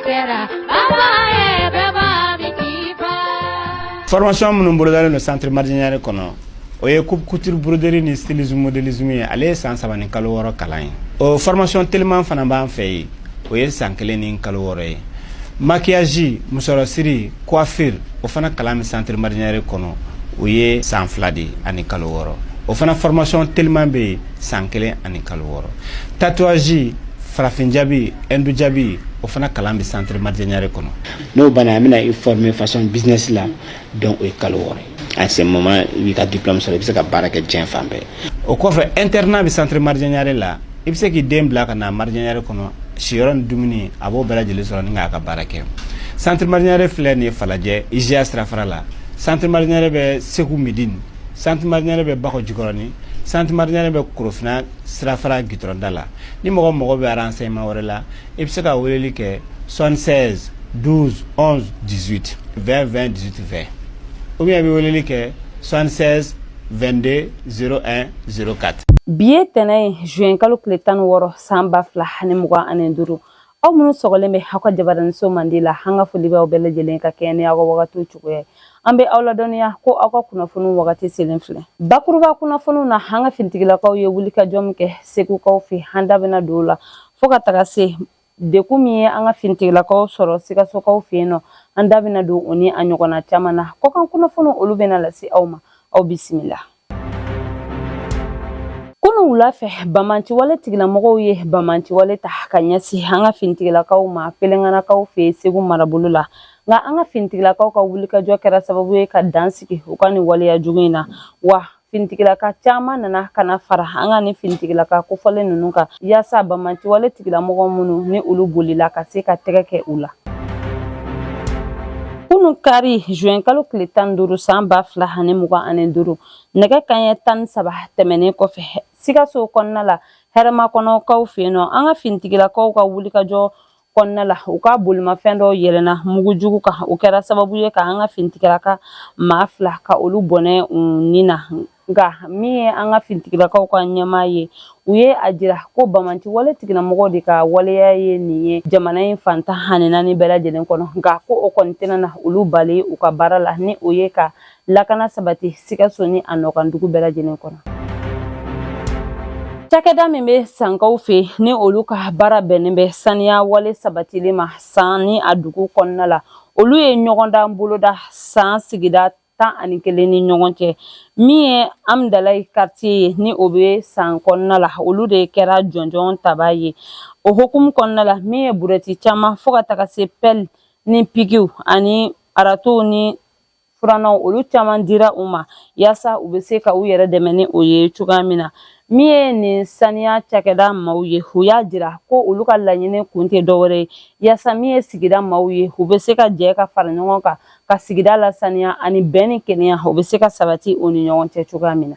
Kɛra baba ye bɛɛ b'a min k'i fa. Formation minnu bolodalen don centre Madidié Niaré kɔnɔ, o ye coupe couture, broderie ni stylisme, modélisme ye. Ale ye san 3 ni kalo 6 kalan ye. O formation teliman fana b'an fɛ yen, o ye san 1 ni kalo 6 ye. Maquillage, musɔrɔsiri, coiffure, o fana kalan bɛ centre Madidié Niaré kɔnɔ, o ye san 2 de ani kalo 6. O fana formation teliman bɛ yen, san 1 ani kalo 6. Tatouage, farafin jabi, hindu jabi, o fana kalan bɛ centre Madidié Niaré kɔnɔ. N'o banna, an bɛna i former façon business la. Donc o ye kalo 6 ye. En ce moment, i b'i ka diplôme sɔrɔ, i bɛ se ka baara kɛ diɲɛ fan bɛɛ. O kɔfɛ, internat bɛ centre Madidié Niaré la. I bɛ se k'i den bila ka na Madidié Niaré kɔnɔ, siyɔrɔ ni dumuni, a b'o bɛɛ lajɛlen sɔrɔ ni k'a ka baara kɛ. Centre Madidié Niaré filɛ nin ye Falajɛ, IGA sirafara la. Centre Madidié Niaré bɛ Segu Midine, centre Madidié Niaré bɛ Bakɔ Jikɔrɔni, centre Madidié Niaré bɛ Korofina sirafara gitɔrɔnda la. Ni mɔgɔ mago bɛ renseignement wɛrɛ la, i bɛ se ka weleli kɛ 76 12 11 18 20 20 18 20, ou bien i bɛ weleli kɛ 76 22 01 04. Bi ye tɛnɛ ye, juin kalo tile 16, san 2025. Aw minnu sɔgɔlen bɛ aw ka jabaraniso mandi la, an ka foli b'aw bɛɛ lajɛlen ka kɛɲɛ ni aw ka wagatiw cogoya ye. An bɛ aw ladɔnniya ko aw ka kunnafoniw wagati selen filɛ. Bakuruba kunnafoniw na, an ka finitigilakaw ye wulikajɔ min kɛ Segukaw fɛ, an da bɛna don o la, fo ka taga se dekun min ye an ka finitigilakaw sɔrɔ Sikasokaw fɛ yen nɔ, an da bɛna don o ni a ɲɔgɔnna caman na. Kɔkan kunnafoniw, olu bɛna lase aw ma. Aw bisimila. Kunu wula fɛ, bamanciwale tigilamɔgɔw ye bamanciwale ta ka ɲɛsin an ka finitigilakaw ma Pelenganakaw fɛ Segu marabolo la. Nka an ka finitigilakaw ka wulikajɔ kɛra sababu ye ka dan sigi u ka nin waleya jugu in na. Wa finitigilaka caman nana ka na fara an ka nin finitigilaka kofɔlen ninnu kan, yaasa bamanciwale tigilamɔgɔ minnu ni olu bolila ka se ka tɛgɛ kɛ u la. Kunu kari, juin kalo tile 15, san 2025, nɛgɛ kanɲɛ 13 tɛmɛnen kɔfɛ, Sikaso kɔnɔna la, Hɛrɛmakɔnɔkaw fɛ yen nɔ, an ka finitigilakaw ka wulikajɔ kɔnɔna la, u ka bolimafɛn dɔw yɛlɛnna mugujugu kan. O kɛra sababu ye ka an ka finitigilaka maa fila ka olu bɔnɛ u ni na. Nka min ye an ka finitigilakaw ka ɲɛmaa ye, u ye a jira ko bamanciwale tigilamɔgɔw de ka waleya ye nin ye jamana in fan 14 bɛɛ lajɛlen kɔnɔ. Nka ko o kɔni tɛna na olu bali u ka baara la, ni o ye ka lakana sabati Sikaso ni a nɔkandugu bɛɛ lajɛlen kɔnɔ. Cakɛda min bɛ Sankaw fɛ, ni olu ka baara bɛnnen bɛ saniya wale sabatili ma San ni a dugu kɔnɔna la, olu ye ɲɔgɔndan boloda San sigida 11 ni ɲɔgɔn cɛ. Min ye Amidalayi quartier ye, ni o bɛ San kɔnɔna la, olu de kɛra jɔnjɔn taba ye. O hukumu kɔnɔna la, min ye brouette caman, fo ka taga se pelle ni pikiw ani râteau ni furannaw, olu caman dira u ma, yaasa u bɛ se ka u yɛrɛ dɛmɛ ni o ye cogoya min na. Min ye nin saniya cakɛda maaw ye, u y'a jira ko olu ka laɲini kun tɛ dɔwɛrɛ ye, yaasa min ye sigida maaw ye, u bɛ se ka jɛ ka fara ɲɔgɔn kan ka sigida lasaniya, ani bɛn ni kelenya, o bɛ se ka sabati u ni ɲɔgɔn cɛ cogoya min na.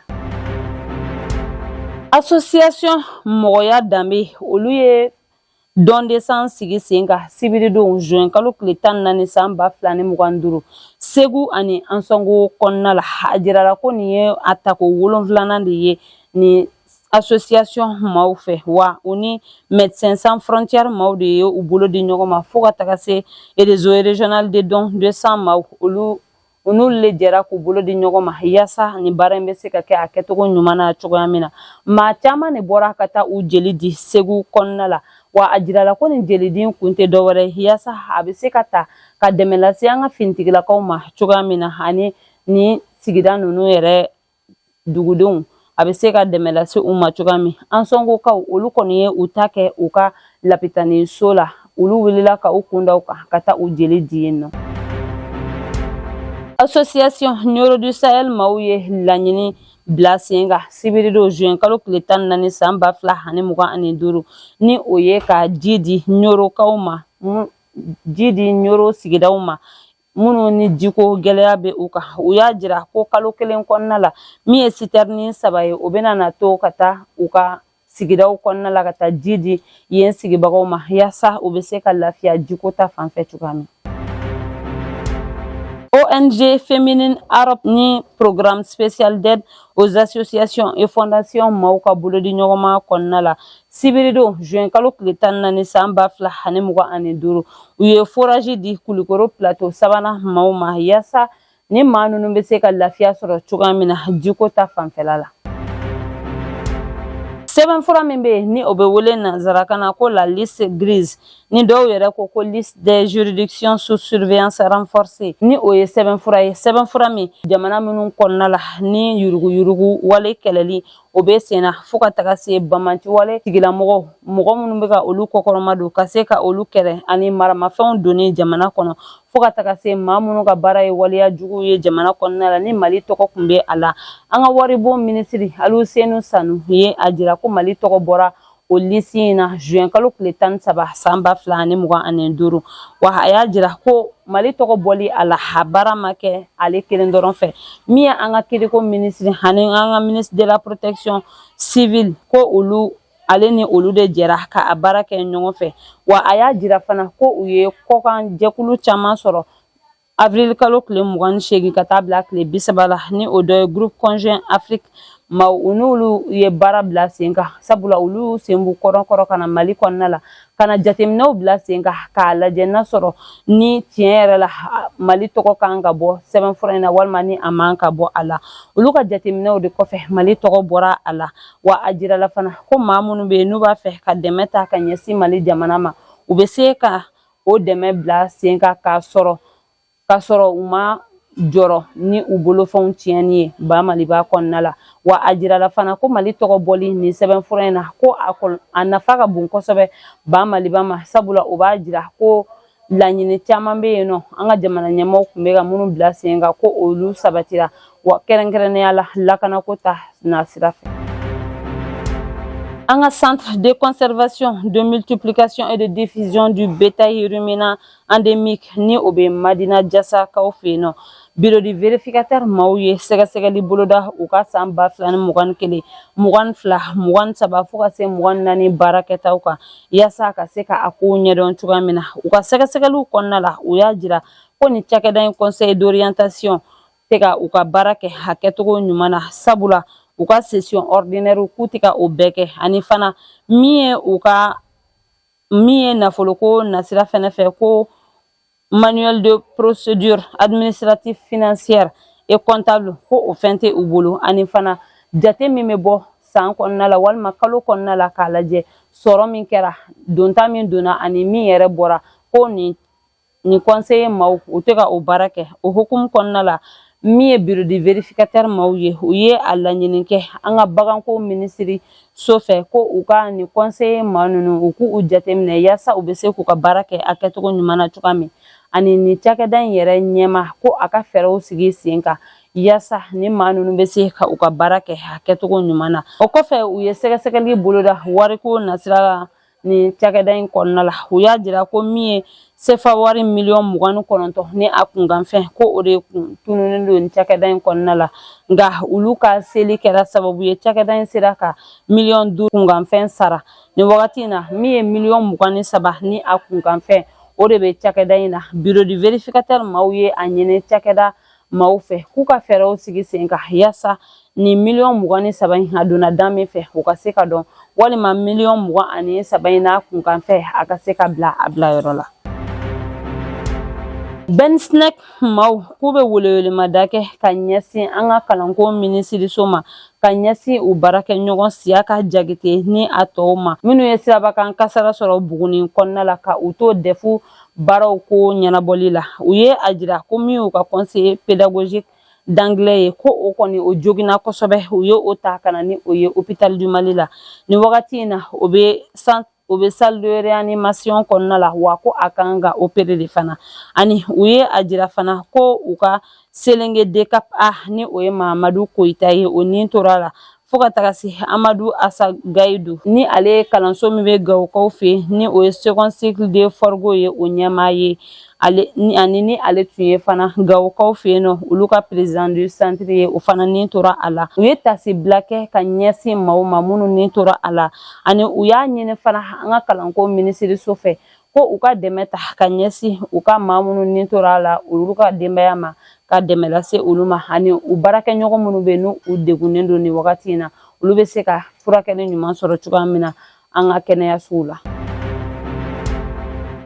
Association Mɔgɔya Danbe, olu ye don de sang sigi sen kan sibiridon, juin kalo tile 14, san 2025, Segu ani Ansɔngo kɔnɔna la. A jirala ko nin ye a tako wolonfilanan de ye ni association maaw fɛ. Wa u ni Médecins Sans Frontières maaw de ye u bolo di ɲɔgɔn ma, fo ka taga se réseau régional de don de sang maaw, olu u n'olu le jɛra k'u bolo di ɲɔgɔn ma, yaasa nin baara in bɛ se ka kɛ a kɛcogo ɲuman na cogoya min na. Maa caman de bɔra ka taa u jeli di Segu kɔnɔna la. Wa a jirala ko nin jeliden kun tɛ dɔwɛrɛ ye, yaasa a bɛ se ka ta ka dɛmɛ lase an ka finitigilakaw ma cogoya min na, ani ni sigida ninnu yɛrɛ dugudenw, a bɛ se ka dɛmɛ lase u ma cogoya min. Ansɔngokaw, olu kɔni ye u ta kɛ u ka lapitaniso la. Olu wulila ka u kun da u kan ka taa u jeli di yen nɔ. Association Nioro du Sahel maaw ye laɲini bila sen kan sibiridon, juin kalo tile 14, san 2025, ni o ye ka ji di Ɲorokaw ma, ji di Ɲoro sigidaw ma minnu ni jiko gɛlɛya bɛ u kan. U y'a jira ko kalo kelen kɔnɔna la, min ye citerne saba ye, o bɛna na to ka taa u ka sigidaw kɔnɔna la ka taa ji di yen sigibagaw ma, yaasa u bɛ se ka lafiya jiko ta fanfɛ cogoya min. ONG ONG féminine Arop ni programme spécial d'aide aux associations et fondations maaw ka bolodi ɲɔgɔnma kɔnɔna la, sibiridon juin kalo tile 14 san 2025, u ye forage di Kulikoro Plateau sabanan maaw ma, yaasa ni maa ninnu bɛ se ka lafiya sɔrɔ cogoya min na jiko ta fanfɛla la. Sɛbɛnfura min bɛ yen ni o bɛ wele nanzarakan na ko la liste grise, ni dɔw yɛrɛ ko ko liste des juridictions sous surveillance renforcée, ni o ye sɛbɛnfura ye, sɛbɛnfura min jamana minnu kɔnɔna la ni yuruguyurugu wale kɛlɛli o bɛ sen na, fo ka taga se banbanci wale tigilamɔgɔw, mɔgɔ minnu bɛ ka olu kɔkɔrɔma don ka se ka olu kɛlɛ, ani maramafɛnw donni jamana kɔnɔ, fo ka taga se maa minnu ka baara ye waleya juguw ye jamana kɔnɔna la, ni Mali tɔgɔ tun bɛ a la. An ka waribon minisiri Alusenu Sanu ye a jira ko Mali tɔgɔ bɔra o lisi in na juin kalo tile 13 san 2025. Wa a y'a jira ko Mali tɔgɔ bɔli a la, a baara ma kɛ ale kelen dɔrɔn fɛ. Min ye an ka kiriko minisiri ani an ka ministre de la protection civile, ko olu ale ni olu de jɛra ka a baara kɛ ɲɔgɔn fɛ. Wa a y'a jira fana ko u ye kɔkan jɛkulu caman sɔrɔ avril kalo tile 28 ka taa bila tile 30 la, ni o dɔ ye groupe conjoint Afrique maaw. U n'olu ye baara bila sen kan, sabula olu sen b'u kɔrɔkɔrɔ ka na Mali kɔnɔna la ka na jateminɛw bila sen kan k'a lajɛ n'a sɔrɔ ni tiɲɛ yɛrɛ la Mali tɔgɔ kan ka bɔ sɛbɛnfura in na walima ni a man ka bɔ a la. Olu ka jateminɛw de kɔfɛ, Mali tɔgɔ bɔra a la. Wa a jirala fana ko maa minnu bɛ yen n'u b'a fɛ ka dɛmɛ ta ka ɲɛsin Mali jamana ma, u bɛ se ka o dɛmɛ bila sen kan k'a sɔrɔ u ma jɔrɔ ni u bolofɛnw tiɲɛni ye ba Maliba kɔnɔna la. Wa a jirala fana ko Mali tɔgɔ bɔli nin sɛbɛnfura in na, ko a nafa ka bon kosɛbɛ ba Maliba ma, sabula o b'a jira ko laɲini caman bɛ yen nɔ, an ka jamana ɲɛmɔgɔw tun bɛ ka minnu bila sen kan, ko olu sabatira, wa kɛrɛnkɛrɛnnenya la lakanako ta na sira fɛ. An ka centre de conservation, de multiplication et de diffusion du bétail ruminant endémique, ni o bɛ Madina Jasakaw fɛ yen nɔ, bureau du vérificateur maaw ye sɛgɛsɛgɛli boloda u ka san 2021, 22, 23, fo ka se 24 baarakɛtaw kan, yaasa ka se ka a kow ɲɛdɔn cogoya min na. U ka sɛgɛsɛgɛliw kɔnɔna la, u y'a jira ko nin cakɛda in conseil d'orientation tɛ ka u ka baara kɛ a kɛcogo ɲuman na, sabula u ka session ordinaire k'u tɛ ka o bɛɛ kɛ, ani fana min ye u ka min ye nafoloko nasira fɛnɛ fɛ, ko manuel de procédure administrative, financière et comptable, ko o fɛn tɛ u bolo, ani fana jate min bɛ bɔ san kɔnɔna la walima kalo kɔnɔna la k'a lajɛ sɔrɔ min kɛra, donta min donna ani min yɛrɛ bɔra, ko nin conseiller maaw u tɛ ka o baara kɛ. O hukumu kɔnɔna la, min ye bureau du vérificateur maaw ye, u ye a laɲini kɛ an ka baganko minisiri so fɛ ko u ka nin conseiller maa ninnu, u k'u jateminɛ yaasa u bɛ se k'u ka baara kɛ a kɛcogo ɲuman na cogoya min, ani nin cakɛda in yɛrɛ ɲɛma, ko a ka fɛɛrɛw sigi sen kan yaasa ni maa ninnu bɛ se ka u ka baara kɛ a kɛcogo ɲuman na. O kɔfɛ, u ye sɛgɛsɛgɛli boloda wariko nasira la nin cakɛda in kɔnɔna la. U y'a jira ko min ye sefa wari miliyɔn 29 ni a kunkanfɛn, ko o de kun tununnen don nin cakɛda in kɔnɔna la. Nka olu ka seli kɛra sababu ye cakɛda in sera ka miliyɔn 5 kunkanfɛn sara. Nin wagati in na, min ye miliyɔn 23 ni a kunkanfɛn, o de bɛ cakɛda in na. Bureau du vérificateur maaw ye a ɲini cakɛda maaw fɛ k'u ka fɛɛrɛw sigi sen kan yaasa nin miliyɔn 23 in, a donna da min fɛ, o ka se ka dɔn, walima miliyɔn 23 in n'a kunkanfɛn, a ka se ka bila a bilayɔrɔ la. BENSNEC maaw k'u bɛ welewelemada kɛ ka ɲɛsin an ka kalanko minisiriso ma, ka ɲɛsin u baarakɛɲɔgɔn Siyaka Jakite ni a tɔw ma, minnu ye sirabakan kasara sɔrɔ Buguni kɔnɔna la ka u to DEF baaraw ko ɲɛnabɔli la. U ye a jira ko min y'u ka conseiller pédagogique d'anglais ye, ko o kɔni o joginna kosɛbɛ. U ye o ta ka na ni o ye hôpital du Mali la. Nin wagati in na, o bɛ salle de réanimation kɔnɔna la, wa ko a kan ka opérer de fana. Ani u ye a jira fana ko u ka Selenge DCAP A, ni o ye Mahamadu Koyita ye, o nin tora la, fo ka taga se Amadu Asa Gayidu, ni ale ye kalanso min bɛ Gawokaw fɛ yen, ni o ye second cycle de Forgo ye, o ɲɛmaa ye ale, ani ni ale tun ye fana Gawokaw fɛ yen nɔ, olu ka président du centre ye, o fana nin tora a la. U ye tasibila kɛ ka ɲɛsin maaw ma minnu nin tora a la, ani u y'a ɲini fana an ka kalanko minisiriso fɛ ko u ka dɛmɛ ta ka ɲɛsin u ka maa minnu nin tora a la, olu ka denbaya ma. ka dɛmɛ lase olu ma, ani u baarakɛɲɔgɔn minnu bɛ n'u u degunnen don nin wagati in na, olu bɛ se ka furakɛli ɲuman sɔrɔ cogoya min na an ka kɛnɛyasow la.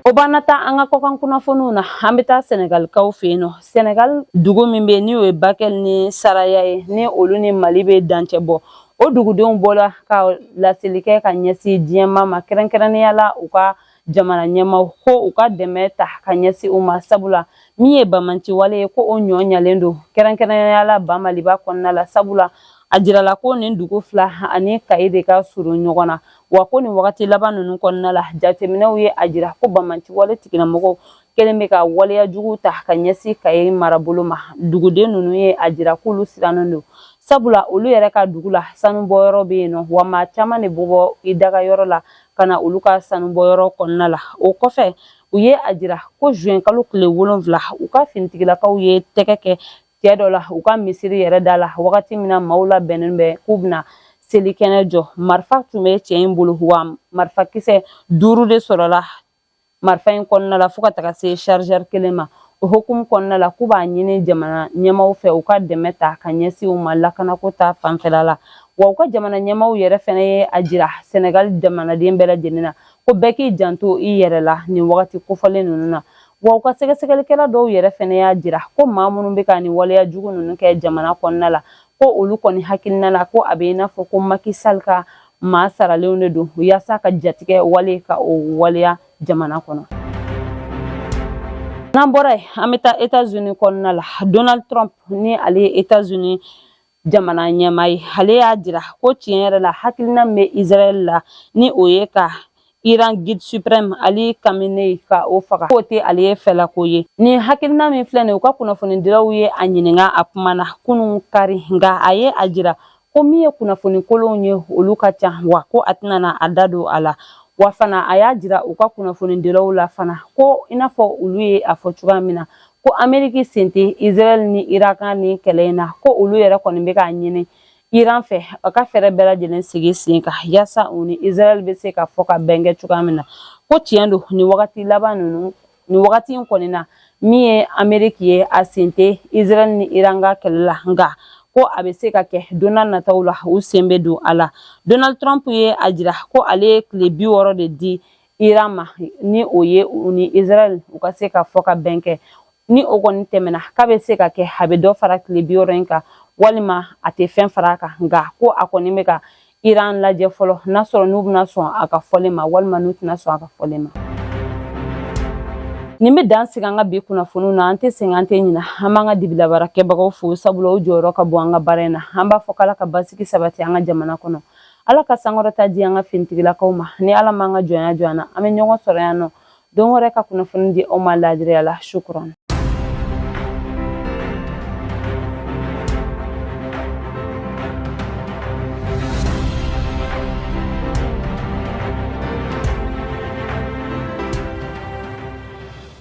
O b'an ta an ka kɔkan kunnafoniw na. An bɛ taa Sɛnɛgalikaw fɛ yen nɔ. Sɛnɛgal dugu min bɛ yen ni o ye Bakɛli ni Saraya ye, ni olu ni Mali bɛ dancɛ bɔ, o dugudenw bɔra ka laseli kɛ ka ɲɛsin diɲɛmaa ma, kɛrɛnkɛrɛnnenya la u ka jamana ɲɛmaaw, ko u ka dɛmɛ ta ka ɲɛsin u ma, sabula min ye banbaanci wale ye, ko o ɲɔ ɲalen don, kɛrɛnkɛrɛnnenya la Bamaliba kɔnɔna la, sabula a jirala ko nin dugu fila ani Kayi de ka surun ɲɔgɔn na. Wa ko nin wagati laban ninnu kɔnɔna la, jateminɛw ye a jira ko banbaanci wale tigilamɔgɔw kɛlen bɛ ka waleya jugu ta ka ɲɛsin Kayi marabolo ma. Duguden ninnu ye a jira k'olu sirannen don, sabula olu yɛrɛ ka dugu la sanubɔyɔrɔ bɛ yen nɔ, wa maa caman de bɛ bɔ i dagayɔrɔ la ka na olu ka sanubɔyɔrɔ kɔnɔna la. O kɔfɛ, u ye a jira ko juin kalo tile 7, u ka finitigilakaw ye tɛgɛ kɛ cɛ dɔ la u ka misiri yɛrɛ da la, wagati min na maaw labɛnnen bɛ k'u bɛna seli kɛnɛ jɔ. Marifa tun bɛ cɛ in bolo, wa marifakisɛ 5 de sɔrɔla marifa in kɔnɔna la, fo ka taga se chargeur kelen ma. O hukumu kɔnɔna la, k'u b'a ɲini jamana ɲɛmaaw fɛ u ka dɛmɛ ta ka ɲɛsin u ma lakanako ta fanfɛla la. Wa u ka jamana ɲɛmaaw yɛrɛ fɛnɛ ye a jira Senegal jamanaden bɛɛ lajɛlen na ko bɛɛ k'i janto i yɛrɛ la nin wagati kofɔlen ninnu na. Wa u ka sɛgɛsɛgɛlikɛla dɔw yɛrɛ fɛnɛ y'a jira ko maa minnu bɛ ka nin waleya jugu ninnu kɛ jamana kɔnɔna la, ko olu kɔni hakilina la, ko a bɛ i n'a fɔ ko Macky Sall ka maa saralenw de don yaasa ka jatigɛ wale ka o waleya jamana kɔnɔ. N'an bɔra yen, an bɛ taa États-Unis kɔnɔna la. Donald Trump, ni ale ye États-Unis jamana ɲɛmaa ye, ale y'a jira ko tiɲɛ yɛrɛ la, hakilina min bɛ Israël la, ni o ye ka Iran guide suprême Ali Khamenei ka o faga, k'o tɛ ale ye fɛlako ye. Nin hakilina min filɛ nin ye, u ka kunnafonidilaw ye a ɲininka a kuma na kunun kari, nka a ye a jira ko min ye kunnafoni kolonw ye, olu ka ca, wa ko a tɛna na a da don a la. Wa fana a y'a jira u ka kunnafonidilaw la fana ko i n'a fɔ olu ye a fɔ cogoya min na ko Ameriki sen tɛ Israël ni Iran ka nin kɛlɛ in na, ko olu yɛrɛ kɔni bɛ k'a ɲini Iran fɛ a ka fɛɛrɛ bɛɛ lajɛlen sigi sen kan yaasa u ni Israël bɛ se ka fɔ ka bɛn kɛ cogoya min na. Ko tiɲɛ don, nin wagati laban ninnu, nin wagati in kɔni na, min ye Ameriki ye, a sen tɛ Israël ni Iran ka kɛlɛ la, nka ko a bɛ se ka kɛ don n'a nataw la u sen bɛ don a la. Donald Trump ye a jira ko ale ye tile 60 de di Iran ma, ni o ye u ni Israël u ka se ka fɔ ka bɛn kɛ. Ni o kɔni tɛmɛna, k'a bɛ se ka kɛ a bɛ dɔ fara tile 60 in kan, walima a tɛ fɛn fara a kan, nka ko a kɔni bɛ ka Iran lajɛ fɔlɔ n'a sɔrɔ n'u bɛna sɔn a ka fɔlen ma walima n'u tɛna sɔn a ka fɔlen ma. Nin bɛ dan sigi an ka bi kunnafoniw na. An tɛ sɛgɛn, an tɛ ɲina, an b'an ka dibilabaarakɛbagaw fo, sabula u jɔyɔrɔ ka bon an ka baara in na. An b'a fɔ k'Ala ka basigi sabati an ka jamana kɔnɔ, Ala ka sankɔrɔta di an ka finitigilakaw ma. Ni Ala m'an ka jɔnya jɔ an na, an bɛ ɲɔgɔn sɔrɔ yan nɔ don wɛrɛ ka kunnafoni di aw ma laadiriya la. Shukran.